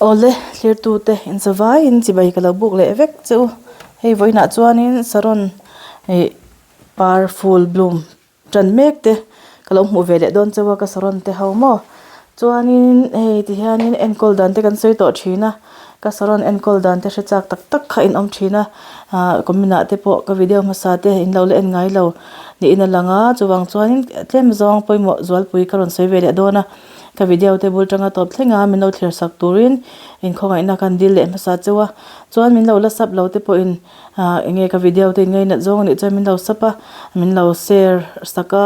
Awle thlirtute inzavaiin chibai ka lo buk leh vek che u. Hei vawiinah chuanin saron ih par full bloom tan mek te ka lo hmuh ve leh dawn chauh a ka saron te ho maw. Chuanin hei tihianin enkawl dan te kan sawi tawh thin a ka saron enkawl dan te hre chak tak tak kha in awm thin a ah comment ah te pawh ka video hmasa te in lo la en ngai lo niin a lang a chuvang chuanin tlem zawng pawimawh zualpui ka rawn sawi ve leh dawn a. Ka video te bul tanga tawp thleng a min lo thlir sak turin inkhawngaihna kan dil leh hmasa cheu a, chuan min lo la sap lo te pawhin ah enge ka video te in ngainat zawng anih chuan min lo sap a, min lo share sak a,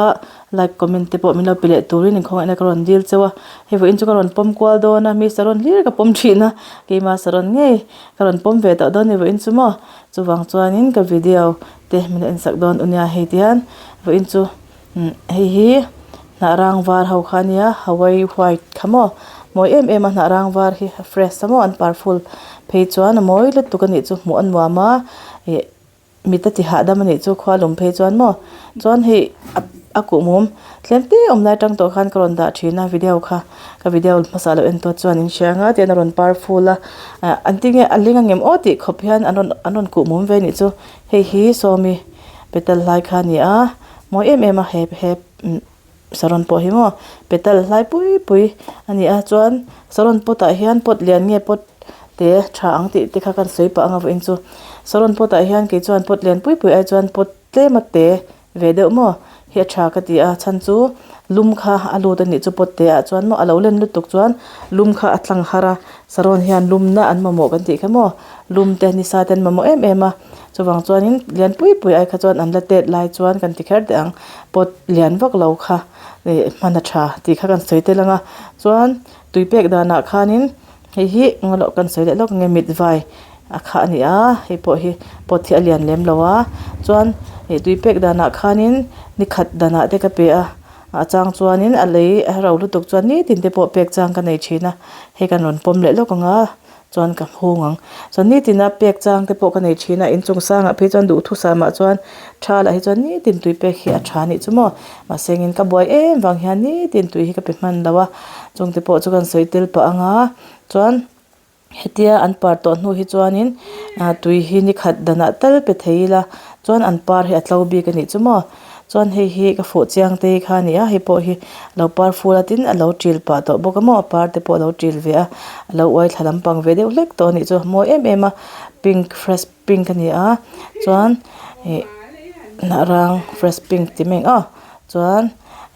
like comment te pawh min lo pe leh turin inkhawngaihna ka rawn dil cheu a, hei vawiin chu ka rawn pawm kual dawn a, mi saron hlir ka pawm thin a, keima saron ngei ka rawn pawm ve tawh dawn a ni vawiin chu maw, chuvang chuanin ka video te min la en sak dawn u nia hei tihian vawiin chu. Hei hi hnah rang var ho kha a nia hawaii white kha maw mawi em em a hnah rang var hi a fresh a maw an par full phei chuan a mawi lutuk a nih chu hmuh a nuam a ih mit a ti hahdam a nih chu khua lum phei chuan maw chuan hei a kuhmum tlem te awm lai atang tawh khan ka rawn dah thin a video kha ka video hmasa lo en tawh chuan in hria anga tian a rawn par full a ah an tinge a ling angem aw tih khawp hian an rawn an rawn kuhmum ve a nih chu hei hi sawmi petal hlai kha a ni a. Mawi em em a he he saron pawh hi maw petal hlai pui pui a ni a chuan saron pot ah hian pot lian nge pot te tha ang tih te kha kan sawi pah ang a vawiin chu saron pot ah hian kei chuan pot lian pui pui ai chuan pot tlem a te ve deuh maw hi a tha ka ti a chhan chu lum kha a lut a nih chu pot te ah chuan maw a lo len lutuk chuan lum kha a tlang har a saron hian lum na an mamawh kan tih kha maw lum te nisa te an mamawh em em a. Chuvang chuanin lian pui pui ai kha chuan an la tet lai chuan kan ti kher teh ang pot lian vak lo kha ih hman a tha tih kha kan sawi tel ang a chuan tui pek danah khanin hei hi englo kan sawi leh lawk ang nge mit vai a kha a ni a hei pawh hi pot hi a lian lem lo a chuan ih tui pek danah khanin ni khat danah te ka pe a a chang chuanin a lei a ro lutuk chuan nitin te pawh pek chang ka nei thin a hei kan rawn pawm leh lawk ang a. Chuan ka hung ang. Chuan nitina pek chang te pawh ka nei thin a, inchung sangah phei chuan duhthusam ah chuan tha lah hi chuan nitin tui pek hi a tha anih chu maw. Mahse engin ka buai em vang hian nitin tui hi ka pe hman lo a, chung te pawh chu kan sawi tel pah ang a, chuan hetia an par tawh hnu hi chuanin ah tui hi ni khat danah tal pe thei ila chuan an par hi a tlo bik anih chu maw. Chuan hei hi ka fuh chiang te hi kha a ni a hei pawh hi lo par ful a tin a lo til pah tawh bawk a maw a par te pawh a lo til ve a a lo uai thla lampang ve deuh hlek tawh a nih chu a mawi em em a pink fresh pink a ni a chuan ih hnah rang fresh pink ti mai ang aw chuan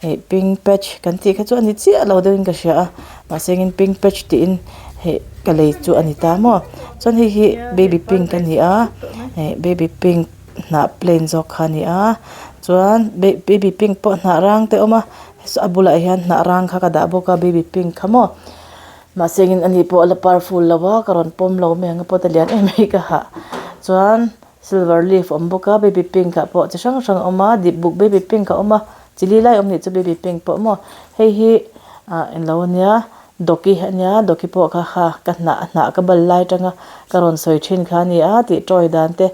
ih pink patch kan tih kha chu a ni chiah lo deuhin ka hria a mahse engin pink patch tiin hei ka lei chu a ni ta maw chuan hei hi baby pink a ni a ih baby pink. Hnah plain zawk kha a ni a chuan baby pink pawh hnah rang te a awm a a bulah hian hnah rang kha ka dah bawk a baby pink kha maw mahse engin ani pawh a la par ful lo a ka rawn pawm lo mai ang a pawt a lian em mai ka hah chuan silver leaf a awm bawk a baby pink ah pawh chi hrang hrang a awm a dip buk baby pink a awm a chi li lai a awm nih chu baby pink pawh maw hei hi ah englo ania dawki ania dawki pawh kha kha ka hnah hnah ka bal lai atanga ka rawn sawi thin kha a ni a tih tawi dan te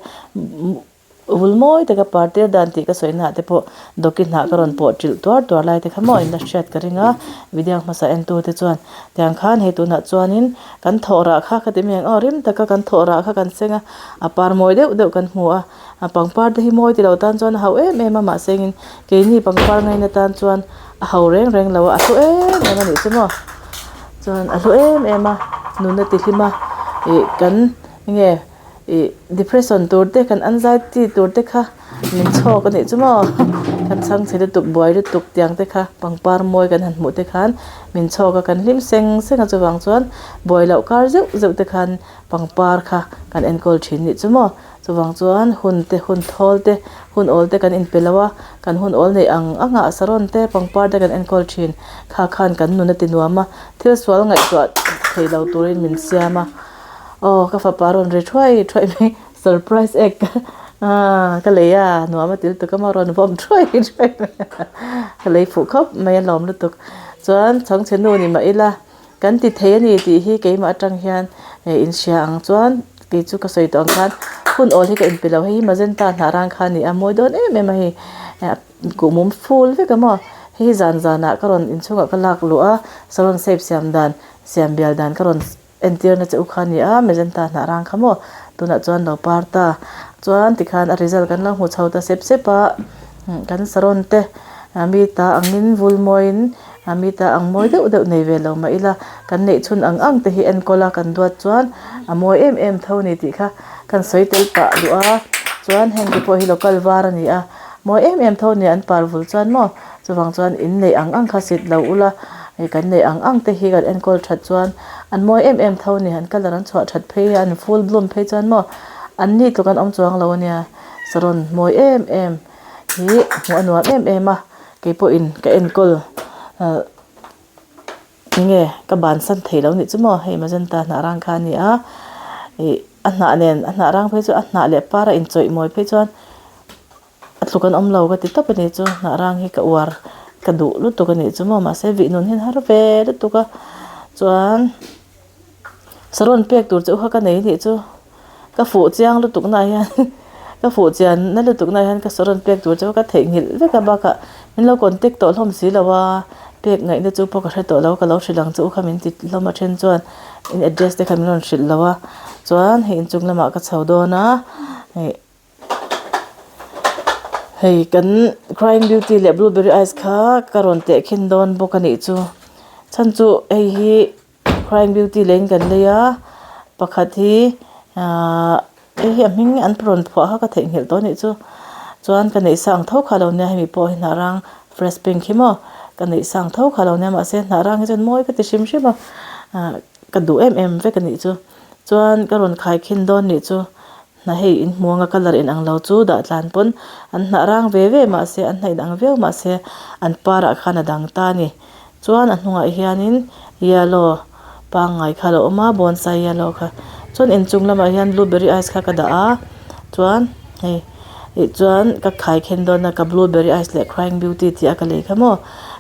vul mawi taka par tir dan tih ka sawi naah te pawh dawki hnah ka rawn pawh trilh tuar tuar lai te kha maw in la hriat ka ring a video hmasa en tu te chuan tiang khan hei tunah chuanin kan thawh rah kha ka ti mai ang aw rim taka kan thawh rah kha kan seng a a par mawi deuh deuh kan hmu a a pangpar te hi mawi ti lo tan chuan a hauh em em a mahse engin keini pangpar ngaina tan chuan. A ho reng reng lo a, a hlu em em a nih chu maw chuan a hlu em em a nunna ti hlim a ih kan enge ih depression tur te kan anxiety tur te kha min chhawk a nih chu maw kan chhang chhe lutuk buai lutuk tiang te kha pangpar mawi kan han hmuh te khan min chhawk a kan hlim seng seng a chuvang chuan buai loh kar zeuh zeuh te khan pangpar kha kan enkawl thin nih chu maw. Chuvang chuan hun te hun thawl te hun awl te kan inpe lo a, kan hun awl neih ang angah saron te pangpar te kan enkawl thin. Kha khan kan nun a ti nuam a, thil sual ngaihtuah thei lo turin min siam a. Aw ka fapa rawn ri thuai thuai mai surprise egg aaa ka lei a nuam a ti lutuk a maw rawn vawm thuai thuai mai ka lei fuh khawp mai a lawm lutuk. Chuan chhangchhe nu ni mah ila. Kan ti thei a ni tih hi keimah atang hian inhria ang chuan kei chu ka sawi tawh ang khan hun awl hi ka inpe lo hei hi magenta hnah rang kha a ni a mawi dawn em em a hei kuhmum ful vek a maw hei hi zan zanah ka rawn inchhungah ka lak luh a saron shape siam dan siam bial dan ka rawn. Entirna che u kha a ni a, magenta hnah rang kha maw tunah chuan lo par ta. Chuan tikhan a result kan lo hmu chho ta sep sep a, kan saron te mi ta angin vul mawiin mi ta ang mawi deuh deuh nei ve lo mah ila kan neih chhun ang ang te hi enkawl a kan duat chuan a mawi em em tho a ni tih kha kan sawi tel pah duh a. Chuan heng te pawh hi local var a ni a, mawi em em tho a ni an par vul chuan maw. Chuvang chuan in neih ang ang kha sit lo ula, hei kan neih ang ang te hi kan enkawl that chuan an mawi em em tho a ni, an colour an chhuah that phei a, an full bloom phei chuan maw an ni tluk an awm chuang lo a nia, saron mawi em em hi hmuh a nuam em em a, keipawhin ka enkawl ah enge ka bansan thei lo nih chu maw hei magenta hnah rang kha a ni a, ih a hnah nen a hnah rang phei chu a hnah leh par a inchawih mawi phei chuan. A tluk an awm lo ka ti tawp a nih chu hnah rang hi ka uar ka duh lutuk a nih chu maw mahse vih nun hian har ve lutuk a chuan saron pek tur che u kha ka nei nih chu ka fuh chiang lutuk na hian ka fuh chian na lutuk na hian ka saron pek tur che u ka theihnghilh vek a bakah min lo contact tawh hlawm si lo a pek ngaihna chu pawh ka hre tawh lo ka lo hrilh ang che u kha min ti hlawm a then chuan in address te kha min rawn hrilh lo a chuan hei inchung lamah ka chho dawn a ih. Hei kan crying beauty leh blueberry ice kha ka rawn teh khin dawn bawk a nih chu chhan chu hei hi crying beauty leh in kan lei a pakhat hi ahh hei hi a hming an rawn phuah kha ka theihnghilh tawh a nih chu chuan ka neih sa ang tho kha lo nia hemi pawh hi hnah rang fresh pink hi maw ka neih sa ang tho kha lo nia mahse hnah rang hi chuan mawi ka ti hrim hrim a ahh ka duh em em vek a nih chu chuan ka rawn khai khin dawn nih chu. Hna hei in hmu anga colour in ang lo chu dah tlan pawn an hnah rang ve ve mahse an hnah in ang viau mahse an par ah khan a dang ta a ni. Chuan a hnungah hianin yellow pangngai kha a lo awm a bonsai yellow kha chuan inchung lamah hian blueberry ice kha ka dah a chuan hei ih chuan ka khai khen dawn a ka blueberry ice leh crying beauty tih a ka lei kha maw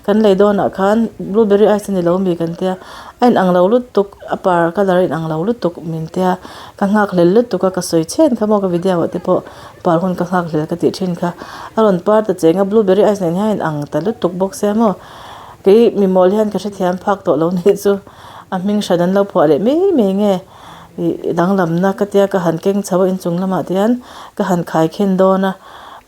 kan lei dawnah khan blueberry ice a ni lo mi kan tia a in ang lo lutuk a par colour a in ang lo lutuk min tia. Ka nghak hlel lutuk a ka sawi chhen kha maw ka video ah te pawh par hun ka nghak hlel ka tih thin kha a rawn par ta cheng a blueberry ice nen hian a in ang ta lutuk bawk sia maw kei mi mawl hian ka hrethiam phak tawh lo nih chu a hming hran an lo phuah leh mai mai nge ih danglamna ka tia ka han keng chho a inchung lamah te hian ka han khai khin dawn a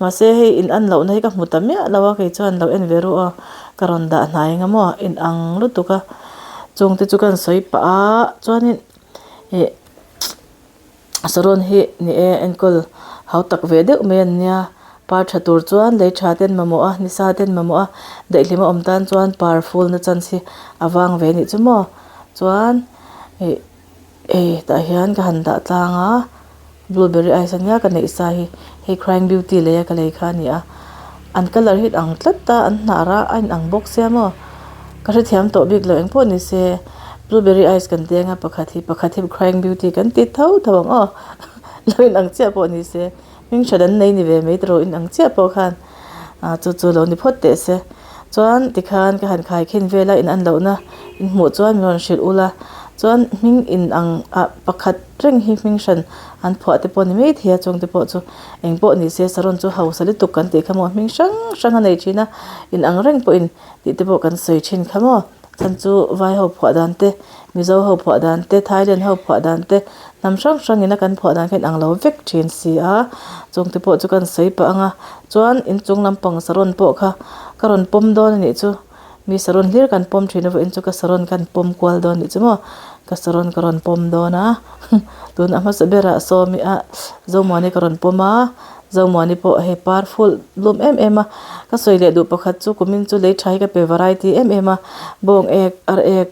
mahse hei in an lohna hi ka hmu ta miah lo a kei chuan lo en ve ru aw ka rawn dah hnai eng emaw in ang lutuk a chung te chu ka han sawi pah a chuanin. Ih saron hi ni e enkawl hau tak ve deuh mai an nia par tha tur chuan lei tha ten mamawh a nisa ten mamawh a daihlim a awm tan chuan par ful na chance hi a vang ve anih chu maw chuan ih hei tah hian ka han dah tlang a blueberry ice ania ka neih sa hi hei crying beauty lei a ka lei kha a ni a an colour hi a ang tlat a an hnah rah a inang bawk sia maw ka hrethiam tawh bik lo engpawh ni se blueberry ice kan ti anga pakhat hi pakhat hi crying beauty kan ti tho tho ang aw lo inang chiah pawh ni se hming hran an nei ni ve mai tawh inang chiah pawh khan ah chu chu lo ni phawt teh se chuan tikhan ka han khai khin vel a in an lohna in hmuh chuan min rawn hrilh ula chuan hming inang ah pakhat. Reng hi hming hran an phuah te pawh a ni mai thei a chung te pawh chu eng pawh ni se saron chu hausa lutuk kan tih kha maw hming hrang hrang a nei thin a in ang reng pawhin tih te pawh kan sawi thin kha maw chhan chu vai ho phuah dan te mizo ho phuah dan te thailand ho phuah dan te hnam hrang hrang in a kan phuah dan kha in ang lo vek thin si a chung te pawh chu kan sawi pah ang a chuan inchung lampang saron pawh kha ka rawn pawm dawn a nih chu. Mi saron hlir kan pawm thin a vawiin chu ka saron khan pawm kual dawn nih chu maw ka saron ka rawn pawm dawn a tun a hmasa berah sawmi a zomuani ka rawn pawm a zomuani pawh hei par full lum em em a ka sawi leh duh pakhat chu kumin chu lei tha hi ka pe variety em em a bawng ek ar ek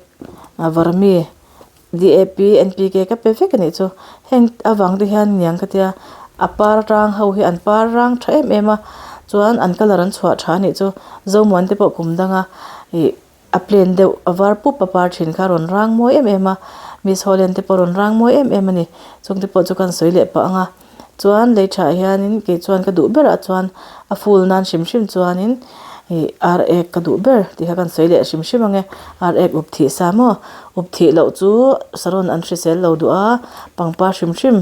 a varmi. DAP, NPK ka pe vek a nih chu. Heng avang te hian niang ka tia a par rang ho hi an par rang tha em em a chuan an colour an chhuah tha a nih chu. Zomuan te pawh kum danga ih a plain deuh a var pup a par thin kha a rawn rang mawi em em a Miss Holland te pawh a rawn rang mawi em em a ni. Chung te pawh chu kan sawi leh pah ang a. Chuan lei tha ah hianin kei chuan ka duh berah chuan a full nan hrim hrim chuanin ih ar ek ka duh ber tih kha kan sawi leh hrim hrim ang e ar ek up thih sa maw up thih loh chu saron an hrisel lo duh a pangpar hrim hrim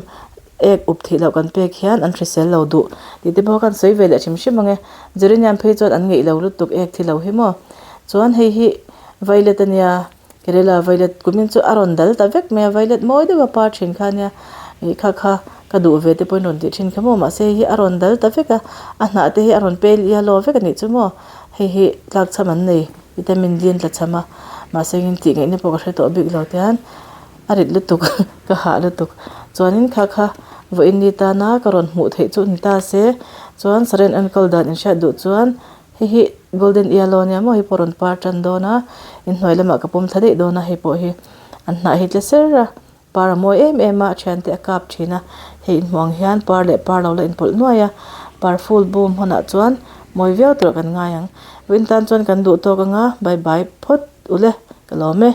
ek up thih loh kan pek hian an hrisel lo duh tih te pawh kha kan sawi ve leh hrim hrim ang e geranium phei chuan an ngeih lo lutuk ek thi lo hi maw chuan hei hi violet a nia. Kerela violet kumin chu a rawn dal ta vek mai a violet mawi deuh a par thin kha ania ih kha kha ka duh ve te pawhin rawn tih thin kha maw mahse hei hi a rawn dal ta vek a a hnah te hi a rawn pale yellow vek a nih chu maw hei hi tlak chham an nei vitamin D an tla chham a mahse engin tih ngaihna pawh ka hre tawh bik lo tihian a rit lutuk ka hah lutuk chuanin kha kha vawiin ni tana ka rawn hmuh theih chu ni ta se chuan saron enkawl dan inhriat duh chuan. Hei hi golden yellow ania maw hei pawh rawn par tan dawn a inhnuai lamah ka pawm thla daih dawn a hei pawh hi an hnah hi tle ser a par a mawi em em a a thiante a kap thin a hei inhmuh ang hian par leh par lo la inpawlh nuai a par full bum hunah chuan mawi viau tur ah kan ngai ang vawiin tan chuan kan duh tawk anga bye bye phawt ule ka lawm e.